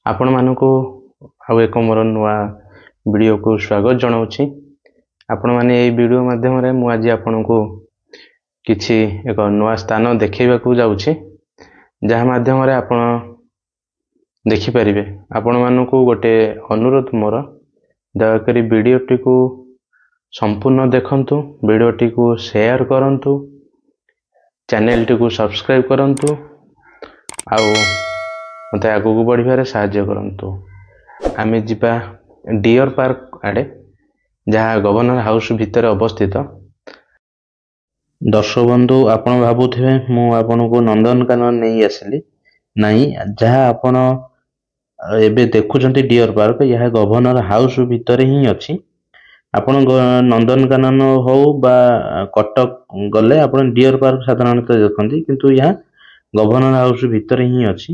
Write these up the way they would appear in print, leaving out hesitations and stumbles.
ଆପଣମାନଙ୍କୁ ଆଉ ଏକ ମୋର ନୂଆ ଭିଡ଼ିଓକୁ ସ୍ୱାଗତ ଜଣାଉଛି। ଆପଣମାନେ, ଏଇ ଭିଡ଼ିଓ ମାଧ୍ୟମରେ ମୁଁ ଆଜି ଆପଣଙ୍କୁ କିଛି ଏକ ନୂଆ ସ୍ଥାନ ଦେଖାଇବାକୁ ଯାଉଛି, ଯାହା ମାଧ୍ୟମରେ ଆପଣ ଦେଖିପାରିବେ। ଆପଣମାନଙ୍କୁ ଗୋଟେ ଅନୁରୋଧ ମୋର, ଦୟାକରି ଭିଡ଼ିଓଟିକୁ ସମ୍ପୂର୍ଣ୍ଣ ଦେଖନ୍ତୁ, ଭିଡ଼ିଓଟିକୁ ସେୟାର କରନ୍ତୁ, ଚ୍ୟାନେଲଟିକୁ ସବସ୍କ୍ରାଇବ୍ କରନ୍ତୁ ଆଉ ମୋତେ ଆଗକୁ ବଢ଼ିବାରେ ସାହାଯ୍ୟ କରନ୍ତୁ। ଆମେ ଯିବା ଡିଅର ପାର୍କ ଆଡ଼େ, ଯାହା ଗଭର୍ଣ୍ଣର ହାଉସ୍ ଭିତରେ ଅବସ୍ଥିତ। ଦର୍ଶକ ବନ୍ଧୁ, ଆପଣ ଭାବୁଥିବେ ମୁଁ ଆପଣଙ୍କୁ ନନ୍ଦନକାନନ ନେଇ ଆସିଲି। ନାଇଁ, ଯାହା ଆପଣ ଏବେ ଦେଖୁଛନ୍ତି ଡିଅର ପାର୍କ, ଏହା ଗଭର୍ଣ୍ଣର ହାଉସ୍ ଭିତରେ ହିଁ ଅଛି। ଆପଣ ନନ୍ଦନକାନନ ହଉ ବା କଟକ ଗଲେ ଆପଣ ଡିଅର ପାର୍କ ସାଧାରଣତଃ ଦେଖନ୍ତି, କିନ୍ତୁ ଏହା ଗଭର୍ଣ୍ଣର ହାଉସ୍ ଭିତରେ ହିଁ ଅଛି।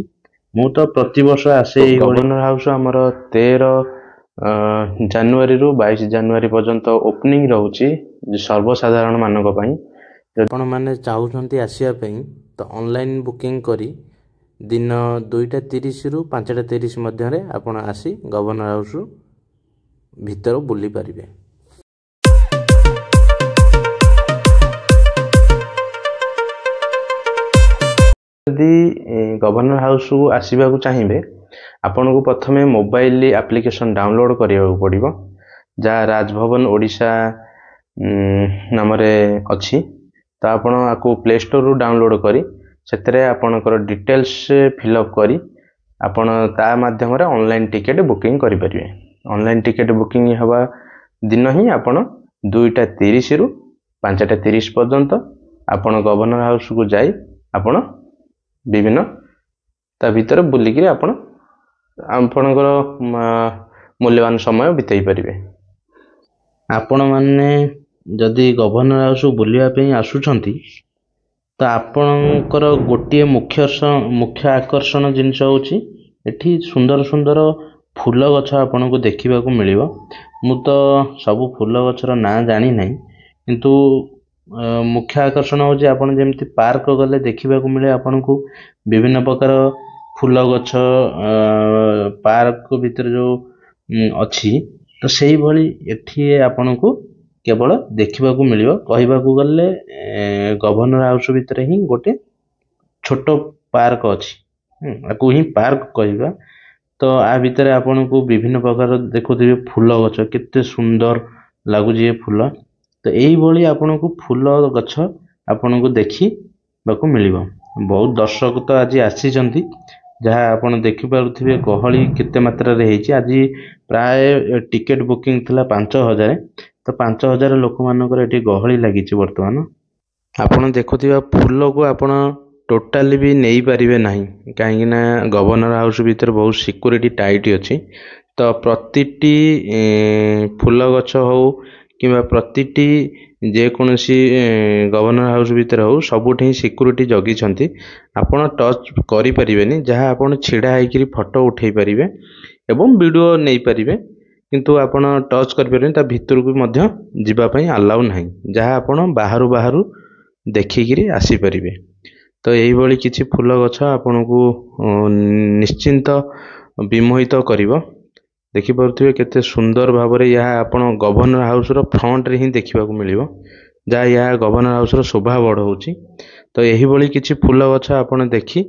ମୁଁ ତ ପ୍ରତିବର୍ଷ ଆସେ। ଗଭର୍ଣ୍ଣର ହାଉସ୍ ଆମର 13 ଜାନୁଆରୀରୁ 22 ଜାନୁଆରୀ ପର୍ଯ୍ୟନ୍ତ ଓପନିଂ ରହୁଛି ସର୍ବସାଧାରଣ ମାନଙ୍କ ପାଇଁ। ଆପଣମାନେ ଚାହୁଁଛନ୍ତି ଆସିବା ପାଇଁ ତ ଅନଲାଇନ୍ ବୁକିଂ କରି ଦିନ 2ଟା 30ରୁ 5ଟା 30 ମଧ୍ୟରେ ଆପଣ ଆସି ଗଭର୍ଣ୍ଣର ହାଉସ୍ ଭିତର ବୁଲି ପାରିବେ। ଯଦି ଗଭର୍ଣ୍ଣର ହାଉସକୁ ଆସିବାକୁ ଚାହିଁବେ, ଆପଣଙ୍କୁ ପ୍ରଥମେ ମୋବାଇଲ ଆପ୍ଲିକେସନ୍ ଡାଉନଲୋଡ଼ କରିବାକୁ ପଡ଼ିବ, ଯାହା ରାଜଭବନ ଓଡ଼ିଶା ନାମରେ ଅଛି। ତ ଆପଣ ଆକୁ ପ୍ଲେ ଷ୍ଟୋରରୁ ଡାଉନଲୋଡ଼ କରି ସେଥିରେ ଆପଣଙ୍କର ଡିଟେଲ୍ସ ଫିଲ୍ଅପ୍ କରି ଆପଣ ତା ମାଧ୍ୟମରେ ଅନଲାଇନ୍ ଟିକେଟ୍ ବୁକିଂ କରିପାରିବେ। ଅନଲାଇନ୍ ଟିକେଟ୍ ବୁକିଂ ହେବା ଦିନ ହିଁ ଆପଣ 2ଟା 30ରୁ 5ଟା 30 ପର୍ଯ୍ୟନ୍ତ ଆପଣ ଗଭର୍ଣ୍ଣର ହାଉସକୁ ଯାଇ ଆପଣ ବିଭିନ୍ନ ତା ଭିତରେ ବୁଲିକିରି ଆପଣ ଆପଣଙ୍କର ମୂଲ୍ୟବାନ ସମୟ ବିତେଇ ପାରିବେ। ଆପଣମାନେ ଯଦି ଗଭର୍ଣ୍ଣର ହାଉସ୍ ବୁଲିବା ପାଇଁ ଆସୁଛନ୍ତି, ତ ଆପଣଙ୍କର ଗୋଟିଏ ମୁଖ୍ୟ ଆକର୍ଷଣ ଜିନିଷ ହେଉଛି ଏଠି ସୁନ୍ଦର ସୁନ୍ଦର ଫୁଲ ଗଛ ଆପଣଙ୍କୁ ଦେଖିବାକୁ ମିଳିବ। ମୁଁ ତ ସବୁ ଫୁଲ ଗଛର ନାଁ ଜାଣିନାହିଁ, କିନ୍ତୁ ମୁଖ୍ୟ ଆକର୍ଷଣ ହେଉଛି ଆପଣ ଯେମିତି ପାର୍କ ଗଲେ ଦେଖିବାକୁ ମିଳେ ଆପଣଙ୍କୁ ବିଭିନ୍ନ ପ୍ରକାର ଫୁଲ ଗଛ, ପାର୍କ ଭିତରେ ଯେଉଁ ଅଛି, ତ ସେଇଭଳି ଏଠି ଆପଣଙ୍କୁ କେବଳ ଦେଖିବାକୁ ମିଳିବ। କହିବାକୁ ଗଲେ ଗଭର୍ଣ୍ଣର ହାଉସ୍ ଭିତରେ ହିଁ ଗୋଟେ ଛୋଟ ପାର୍କ ଅଛି, ଆକୁ ହିଁ ପାର୍କ କହିବା। ତ ଆ ଭିତରେ ଆପଣଙ୍କୁ ବିଭିନ୍ନ ପ୍ରକାର ଦେଖୁଥିବେ ଫୁଲ ଗଛ, କେତେ ସୁନ୍ଦର ଲାଗୁଛି ଏ ଫୁଲ। ତ ଏଇଭଳି ଆପଣଙ୍କୁ ଫୁଲ ଗଛ ଆପଣଙ୍କୁ ଦେଖିବାକୁ ମିଳିବ। ବହୁତ ଦର୍ଶକ ତ ଆଜି ଆସିଛନ୍ତି, ଯାହା ଆପଣ ଦେଖିପାରୁଥିବେ ଗହଳି କେତେ ମାତ୍ରାରେ ହେଇଛି। ଆଜି ପ୍ରାୟ ଟିକେଟ୍ ବୁକିଂ ଥିଲା 5000, ତ 5000 ଲୋକମାନଙ୍କର ଏଠି ଗହଳି ଲାଗିଛି ବର୍ତ୍ତମାନ। ଆପଣ ଦେଖୁଥିବା ଫୁଲକୁ ଆପଣ ଟୋଟାଲି ବି ନେଇପାରିବେ ନାହିଁ, କାହିଁକିନା ଗଭର୍ଣ୍ଣର ହାଉସ୍ ଭିତରେ ବହୁତ ସିକ୍ୟୁରିଟି ଟାଇଟ୍ ଅଛି। ତ ପ୍ରତିଟି ଫୁଲ ଗଛ ହଉ କିମ୍ବା ପ୍ରତିଟି ଯେକୌଣସି ଗଭର୍ଣ୍ଣର ହାଉସ୍ ଭିତରେ ହଉ, ସବୁଠି ସିକ୍ୟୁରିଟି ଜଗିଛନ୍ତି। ଆପଣ ଟଚ୍ କରିପାରିବେନି। ଯାହା ଆପଣ ଛିଡ଼ା ହେଇକିରି ଫଟୋ ଉଠେଇ ପାରିବେ ଏବଂ ଭିଡ଼ିଓ ନେଇପାରିବେ, କିନ୍ତୁ ଆପଣ ଟଚ୍ କରିପାରିବେନି। ତା ଭିତରକୁ ମଧ୍ୟ ଯିବା ପାଇଁ ଆଲାଉ ନାହିଁ। ଯାହା ଆପଣ ବାହାରୁ ବାହାରୁ ଦେଖିକିରି ଆସିପାରିବେ। ତ ଏଇଭଳି କିଛି ଫୁଲ ଗଛ ଆପଣଙ୍କୁ ନିଶ୍ଚିନ୍ତ ବିମୋହିତ କରିବ। ଦେଖିପାରୁଥିବେ କେତେ ସୁନ୍ଦର ଭାବରେ ଏହା ଆପଣ ଗଭର୍ଣ୍ଣର ହାଉସ୍ର ଫ୍ରଣ୍ଟରେ ହିଁ ଦେଖିବାକୁ ମିଳିବ, ଯାହା ଏହା ଗଭର୍ଣ୍ଣର ହାଉସ୍ର ଶୋଭା ବଢ଼ଉଛି। ତ ଏହିଭଳି କିଛି ଫୁଲ ଗଛ ଆପଣ ଦେଖି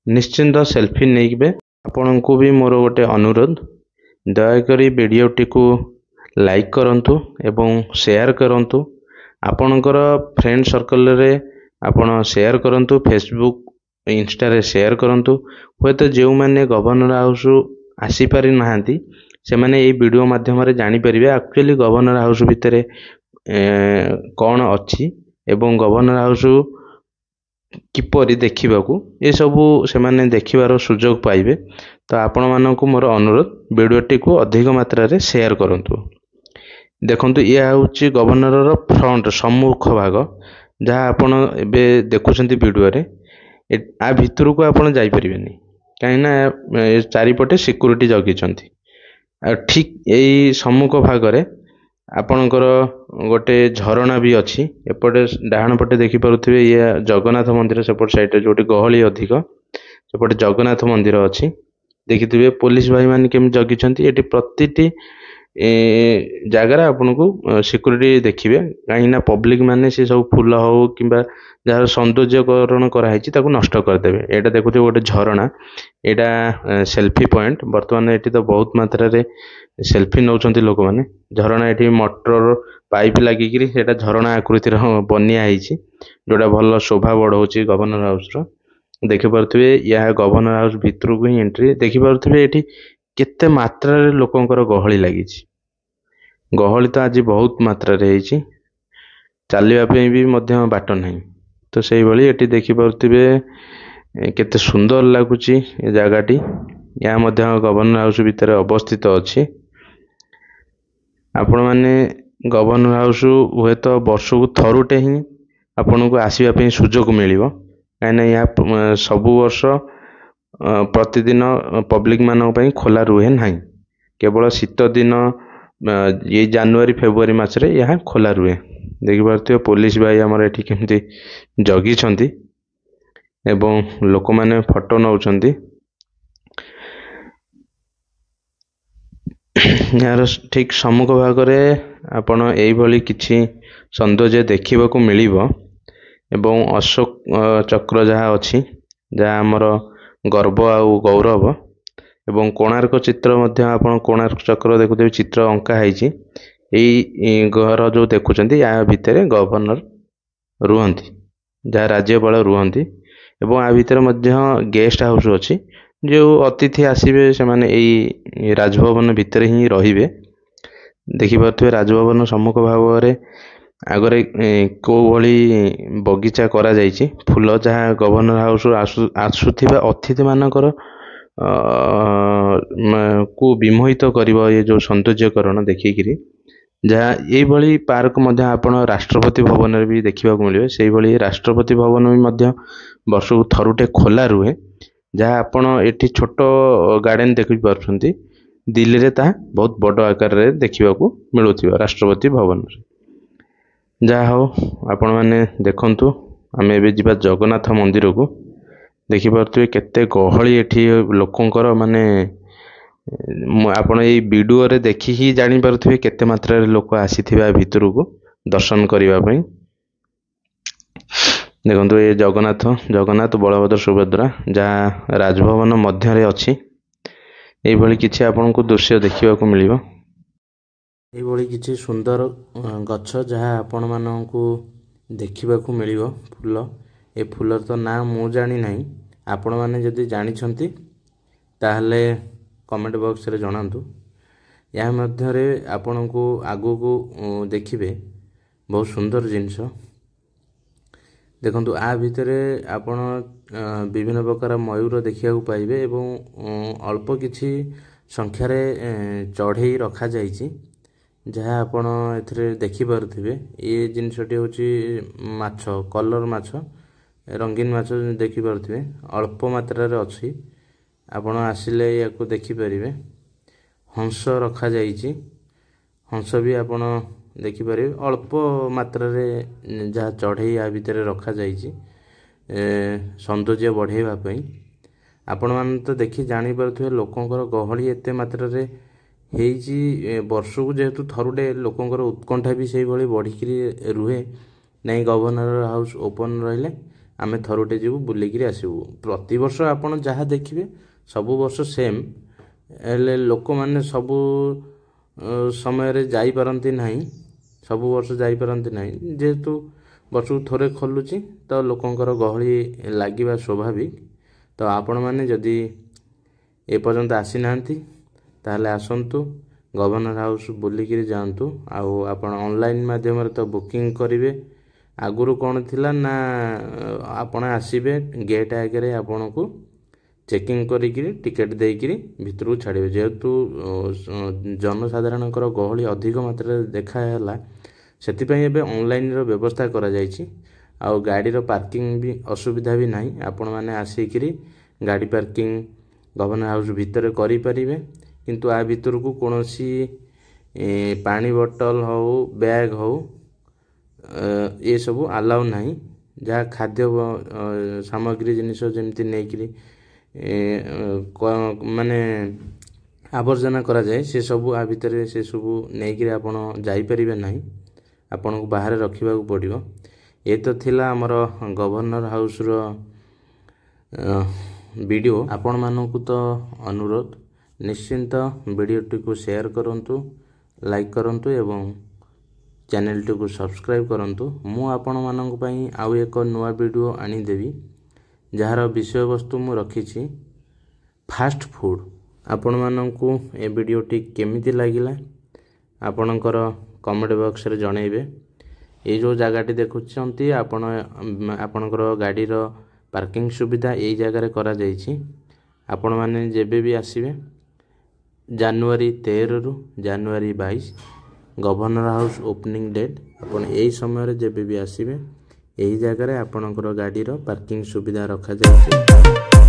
ନିଶ୍ଚିନ୍ତ ସେଲଫି ନେଇଯିବେ। ଆପଣଙ୍କୁ ବି ମୋର ଗୋଟେ ଅନୁରୋଧ, ଦୟାକରି ଭିଡ଼ିଓଟିକୁ ଲାଇକ୍ କରନ୍ତୁ ଏବଂ ସେୟାର କରନ୍ତୁ। ଆପଣଙ୍କର ଫ୍ରେଣ୍ଡ ସର୍କଲରେ ଆପଣ ସେୟାର କରନ୍ତୁ, ଫେସବୁକ୍, ଇନଷ୍ଟାରେ ସେୟାର କରନ୍ତୁ। ହୁଏତ ଯେଉଁମାନେ ଗଭର୍ଣ୍ଣର ହାଉସ୍ ଆସିପାରି ନାହାନ୍ତି, ସେମାନେ ଏଇ ଭିଡ଼ିଓ ମାଧ୍ୟମରେ ଜାଣିପାରିବେ ଆକ୍ଚୁଆଲି ଗଭର୍ଣ୍ଣର ହାଉସ୍ ଭିତରେ କ'ଣ ଅଛି ଏବଂ ଗଭର୍ଣ୍ଣର ହାଉସ୍ କିପରି ଦେଖିବାକୁ, ଏସବୁ ସେମାନେ ଦେଖିବାର ସୁଯୋଗ ପାଇବେ। ତ ଆପଣମାନଙ୍କୁ ମୋର ଅନୁରୋଧ, ଭିଡ଼ିଓଟିକୁ ଅଧିକ ମାତ୍ରାରେ ସେୟାର କରନ୍ତୁ। ଦେଖନ୍ତୁ, ଇଏ ହେଉଛି ଗଭର୍ଣ୍ଣରର ଫ୍ରଣ୍ଟ, ସମ୍ମୁଖ ଭାଗ, ଯାହା ଆପଣ ଏବେ ଦେଖୁଛନ୍ତି ଭିଡ଼ିଓରେ। ଆ ଭିତରକୁ ଆପଣ ଯାଇପାରିବେନି, କାହିଁକିନା ଚାରିପଟେ ସିକ୍ୟୁରିଟି ଜଗିଛନ୍ତି। ଆଉ ଠିକ୍ ଏଇ ସମ୍ମୁଖ ଭାଗରେ ଆପଣଙ୍କର ଗୋଟେ ଝରଣା ବି ଅଛି। ଏପଟେ ଡାହାଣ ପଟେ ଦେଖିପାରୁଥିବେ ଇଏ ଜଗନ୍ନାଥ ମନ୍ଦିର। ସେପଟ ସାଇଡ଼ରେ ଯେଉଁଠି ଗହଳି ଅଧିକ, ସେପଟେ ଜଗନ୍ନାଥ ମନ୍ଦିର ଅଛି। ଦେଖିଥିବେ ପୋଲିସ ଭାଇମାନେ କେମିତି ଜଗିଛନ୍ତି। ଏଠି ପ୍ରତିଟି ଜାଗାରେ ଆପଣଙ୍କୁ ସିକ୍ୟୁରିଟି ଦେଖିବେ, କାହିଁକିନା ପବ୍ଲିକ ମାନେ ସେ ସବୁ ଫୁଲ ହଉ କିମ୍ବା ଯାହାର ସୌନ୍ଦର୍ଯ୍ୟକରଣ କରାହେଇଛି ତାକୁ ନଷ୍ଟ କରିଦେବେ। ଏଇଟା ଦେଖୁଥିବେ ଗୋଟେ ଝରଣା, ଏଇଟା ସେଲଫି ପଏଣ୍ଟ। ବର୍ତ୍ତମାନ ଏଠି ତ ବହୁତ ମାତ୍ରାରେ ସେଲଫି ନେଉଛନ୍ତି ଲୋକମାନେ। ଝରଣା ଏଠି ମଟର ପାଇପ୍ ଲାଗିକିରି ସେଇଟା ଝରଣା ଆକୃତିର ବନିଆ ହେଇଛି, ଯୋଉଟା ଭଲ ଶୋଭା ବଢ଼ଉଛି ଗଭର୍ଣ୍ଣର ହାଉସର। ଦେଖିପାରୁଥିବେ ଏହା ଗଭର୍ଣ୍ଣର ହାଉସ ଭିତରକୁ ହିଁ ଏଣ୍ଟ୍ରି। ଦେଖିପାରୁଥିବେ ଏଠି କେତେ ମାତ୍ରାରେ ଲୋକଙ୍କର ଗହଳି ଲାଗିଛି। ଗହଳି ତ ଆଜି ବହୁତ ମାତ୍ରାରେ ହେଇଛି, ଚାଲିବା ପାଇଁ ବି ମଧ୍ୟ ବାଟ ନାହିଁ। ତ ସେଇଭଳି ଏଠି ଦେଖିପାରୁଥିବେ କେତେ ସୁନ୍ଦର ଲାଗୁଛି ଏ ଜାଗାଟି। ଏହା ମଧ୍ୟ ଗଭର୍ଣ୍ଣର ହାଉସ ଭିତରେ ଅବସ୍ଥିତ ଅଛି। ଆପଣମାନେ ଗଭର୍ଣ୍ଣର ହାଉସ ହୁଏତ ବର୍ଷକୁ ଥରୁଟେ ହିଁ ଆପଣଙ୍କୁ ଆସିବା ପାଇଁ ସୁଯୋଗ ମିଳିବ, କାହିଁକିନା ଏହା ସବୁ ବର୍ଷ ପ୍ରତିଦିନ ପବ୍ଲିକ ମାନଙ୍କ ପାଇଁ ଖୋଲା ରୁହେ ନାହିଁ। କେବଳ ଶୀତ ଦିନ ଏଇ ଜାନୁଆରୀ ଫେବୃଆରୀ ମାସରେ ଏହା ଖୋଲା ରୁହେ। ଦେଖିପାରୁଥିବେ ପୋଲିସ ଭାଇ ଆମର ଏଠି କେମିତି ଜଗିଛନ୍ତି ଏବଂ ଲୋକମାନେ ଫଟୋ ନେଉଛନ୍ତି। ଏହାର ଠିକ୍ ସମ୍ମୁଖ ଭାଗରେ ଆପଣ ଏଇଭଳି କିଛି ସୌନ୍ଦର୍ଯ୍ୟ ଦେଖିବାକୁ ମିଳିବ ଏବଂ ଅଶୋକ ଚକ୍ର ଯାହା ଅଛି, ଯାହା ଆମର ଗର୍ବ ଆଉ ଗୌରବ, ଏବଂ କୋଣାର୍କ ଚିତ୍ର ମଧ୍ୟ ଆପଣ କୋଣାର୍କ ଚକ୍ର ଦେଖୁଥିବେ, ଚିତ୍ର ଅଙ୍କା ହେଇଛି। ଏଇ ଘର ଯେଉଁ ଦେଖୁଛନ୍ତି ୟା ଭିତରେ ଗଭର୍ଣ୍ଣର ରୁହନ୍ତି, ଯାହା ରାଜ୍ୟପାଳ ରୁହନ୍ତି। ଏବଂ ଆ ଭିତରେ ମଧ୍ୟ ଗେଷ୍ଟ ହାଉସ୍ ଅଛି, ଯେଉଁ ଅତିଥି ଆସିବେ ସେମାନେ ଏଇ ରାଜଭବନ ଭିତରେ ହିଁ ରହିବେ। ଦେଖିପାରୁଥିବେ ରାଜଭବନ ସମ୍ମୁଖ ଭାବରେ ଆଗରେ କେଉଁ ଭଳି ବଗିଚା କରାଯାଇଛି ଫୁଲ, ଯାହା ଗଭର୍ଣ୍ଣର ହାଉସ୍ ଆସୁଥିବା ଅତିଥିମାନଙ୍କର କୁ ବିମୋହିତ କରିବ ଏ ଯେଉଁ ସୌନ୍ଦର୍ଯ୍ୟକରଣ ଦେଖିକିରି। ଯାହା ଏଇଭଳି ପାର୍କ ମଧ୍ୟ ଆପଣ ରାଷ୍ଟ୍ରପତି ଭବନରେ ବି ଦେଖିବାକୁ ମିଳିବ। ସେଇଭଳି ରାଷ୍ଟ୍ରପତି ଭବନ ବି ମଧ୍ୟ ବର୍ଷକୁ ଥରୁଟେ ଖୋଲା ରୁହେ। ଯାହା ଆପଣ ଏଠି ଛୋଟ ଗାର୍ଡ଼େନ ଦେଖିପାରୁଛନ୍ତି, ଦିଲ୍ଲୀରେ ତାହା ବହୁତ ବଡ଼ ଆକାରରେ ଦେଖିବାକୁ ମିଳୁଥିବ ରାଷ୍ଟ୍ରପତି ଭବନରେ। ଯାହା ହଉ ଆପଣମାନେ ଦେଖନ୍ତୁ, ଆମେ ଏବେ ଯିବା ଜଗନ୍ନାଥ ମନ୍ଦିରକୁ। ଦେଖିପାରୁଥିବେ କେତେ ଗହଳି ଏଠି ଲୋକଙ୍କର, ମାନେ ଆପଣ ଏଇ ଭିଡ଼ିଓରେ ଦେଖିକି ଜାଣିପାରୁଥିବେ କେତେ ମାତ୍ରାରେ ଲୋକ ଆସିଥିବେ ଭିତରକୁ ଦର୍ଶନ କରିବା ପାଇଁ। ଦେଖନ୍ତୁ ଏ ଜଗନ୍ନାଥ, ଜଗନ୍ନାଥ ବଳଭଦ୍ର ସୁଭଦ୍ରା, ଯାହା ରାଜଭବନ ମଧ୍ୟରେ ଅଛି। ଏଇଭଳି କିଛି ଆପଣଙ୍କୁ ଦୃଶ୍ୟ ଦେଖିବାକୁ ମିଳିବ। ଏଇଭଳି କିଛି ସୁନ୍ଦର ଗଛ ଯାହା ଆପଣମାନଙ୍କୁ ଦେଖିବାକୁ ମିଳିବ। ଫୁଲ, ଏ ଫୁଲର ତ ନାଁ ମୁଁ ଜାଣିନାହିଁ, ଆପଣମାନେ ଯଦି ଜାଣିଛନ୍ତି ତାହେଲେ କମେଣ୍ଟ ବକ୍ସରେ ଜଣାନ୍ତୁ। ଏହା ମଧ୍ୟରେ ଆପଣଙ୍କୁ ଆଗକୁ ଦେଖିବେ ବହୁତ ସୁନ୍ଦର ଜିନିଷ। ଦେଖନ୍ତୁ ଆ ଭିତରେ ଆପଣ ବିଭିନ୍ନ ପ୍ରକାର ମୟୂର ଦେଖିବାକୁ ପାଇବେ ଏବଂ ଅଳ୍ପ କିଛି ସଂଖ୍ୟାରେ ଚଢ଼େଇ ରଖାଯାଇଛି, ଯାହା ଆପଣ ଏଥିରେ ଦେଖିପାରୁଥିବେ। ଏ ଜିନିଷଟି ହେଉଛି ମାଛ, କଲର୍ ମାଛ, ରଙ୍ଗୀନ ମାଛ ଦେଖିପାରୁଥିବେ, ଅଳ୍ପ ମାତ୍ରାରେ ଅଛି। ଆପଣ ଆସିଲେ ୟାକୁ ଦେଖିପାରିବେ। ହଂସ ରଖାଯାଇଛି, ହଂସ ବି ଆପଣ ଦେଖିପାରିବେ ଅଳ୍ପ ମାତ୍ରାରେ। ଯାହା ଚଢ଼େଇ ଆ ଭିତରେ ରଖାଯାଇଛି ସୌନ୍ଦର୍ଯ୍ୟ ବଢ଼େଇବା ପାଇଁ। ଆପଣମାନେ ତ ଦେଖି ଜାଣିପାରୁଥିବେ ଲୋକଙ୍କର ଗହଳି ଏତେ ମାତ୍ରାରେ ହେଇଛି। ବର୍ଷକୁ ଯେହେତୁ ଥରୁଟେ, ଲୋକଙ୍କର ଉତ୍କଣ୍ଠା ବି ସେଇଭଳି ବଢ଼ିକିରି ରୁହେ। ନାଇଁ, ଗଭର୍ଣ୍ଣର ହାଉସ୍ ଓପନ୍ ରହିଲେ ଆମେ ଥରୁଟେ ଯିବୁ, ବୁଲିକିରି ଆସିବୁ। ପ୍ରତିବର୍ଷ ଆପଣ ଯାହା ଦେଖିବେ ସବୁ ବର୍ଷ ସେମ୍, ହେଲେ ଲୋକମାନେ ସବୁ ସମୟରେ ଯାଇପାରନ୍ତି ନାହିଁ, ସବୁ ବର୍ଷ ଯାଇପାରନ୍ତି ନାହିଁ। ଯେହେତୁ ବର୍ଷକୁ ଥରେ ଖୋଲୁଛି ତ ଲୋକଙ୍କର ଗହଳି ଲାଗିବା ସ୍ୱାଭାବିକ। ତ ଆପଣମାନେ ଯଦି ଏପର୍ଯ୍ୟନ୍ତ ଆସିନାହାନ୍ତି ତାହେଲେ ଆସନ୍ତୁ, ଗଭର୍ଣ୍ଣର ହାଉସ୍ ବୁଲିକିରି ଯାଆନ୍ତୁ। ଆଉ ଆପଣ ଅନଲାଇନ୍ ମାଧ୍ୟମରେ ତ ବୁକିଂ କରିବେ। ଆଗରୁ କ'ଣ ଥିଲା ନା, ଆପଣ ଆସିବେ ଗେଟ୍ ଆଗରେ ଆପଣଙ୍କୁ ଚେକିଂ କରିକିରି ଟିକେଟ୍ ଦେଇକିରି ଭିତରକୁ ଛାଡ଼ିବେ। ଯେହେତୁ ଜନସାଧାରଣଙ୍କର ଗହଳି ଅଧିକ ମାତ୍ରାରେ ଦେଖା ହେଲା, ସେଥିପାଇଁ ଏବେ ଅନଲାଇନ୍ର ବ୍ୟବସ୍ଥା କରାଯାଇଛି। ଆଉ ଗାଡ଼ିର ପାର୍କିଂ ବି ଅସୁବିଧା ବି ନାହିଁ, ଆପଣମାନେ ଆସିକିରି ଗାଡ଼ି ପାର୍କିଂ ଗଭର୍ଣ୍ଣର ହାଉସ୍ ଭିତରେ କରିପାରିବେ। କିନ୍ତୁ ଆ ଭିତରକୁ କୌଣସି ପାଣି ବୋଟଲ ହଉ, ବ୍ୟାଗ୍ ହଉ, ଏସବୁ ଆଲାଉ ନାହିଁ। ଯାହା ଖାଦ୍ୟ ସାମଗ୍ରୀ ଜିନିଷ ଯେମିତି ନେଇକିରି ମାନେ ଆବର୍ଜନା କରାଯାଏ, ସେସବୁ ଆ ଭିତରେ ସେସବୁ ନେଇକିରି ଆପଣ ଯାଇପାରିବେ ନାହିଁ, ଆପଣଙ୍କୁ ବାହାରେ ରଖିବାକୁ ପଡ଼ିବ। ଏ ତ ଥିଲା ଆମର ଗଭର୍ଣ୍ଣର ହାଉସ୍ର ଭିଡ଼ିଓ। ଆପଣମାନଙ୍କୁ ତ ଅନୁରୋଧ, ନିଶ୍ଚିନ୍ତ ଭିଡ଼ିଓଟିକୁ ସେୟାର କରନ୍ତୁ, ଲାଇକ୍ କରନ୍ତୁ ଏବଂ ଚ୍ୟାନେଲଟିକୁ ସବସ୍କ୍ରାଇବ୍ କରନ୍ତୁ। ମୁଁ ଆପଣମାନଙ୍କ ପାଇଁ ଆଉ ଏକ ନୂଆ ଭିଡ଼ିଓ ଆଣିଦେବି, ଯାହାର ବିଷୟବସ୍ତୁ ମୁଁ ରଖିଛି ଫାଷ୍ଟ ଫୁଡ଼୍। ଆପଣମାନଙ୍କୁ ଏ ଭିଡ଼ିଓଟି କେମିତି ଲାଗିଲା, ଆପଣଙ୍କର କମେଣ୍ଟ ବକ୍ସରେ ଜଣାଇବେ। ଏଇ ଯେଉଁ ଜାଗାଟି ଦେଖୁଛନ୍ତି ଆପଣ, ଆପଣଙ୍କର ଗାଡ଼ିର ପାର୍କିଂ ସୁବିଧା ଏଇ ଜାଗାରେ କରାଯାଇଛି। ଆପଣମାନେ ଯେବେ ବି ଆସିବେ, ଜାନୁଆରୀ 13ରୁ ଜାନୁଆରୀ 22 ଗଭର୍ଣ୍ଣର ହାଉସ୍ ଓପନିଂ ଡେଟ୍, ଆପଣ ଏଇ ସମୟରେ ଯେବେ ବି ଆସିବେ, ଏହି ଜାଗାରେ ଆପଣଙ୍କର ଗାଡ଼ିର ପାର୍କିଂ ସୁବିଧା ରଖାଯାଇଛି।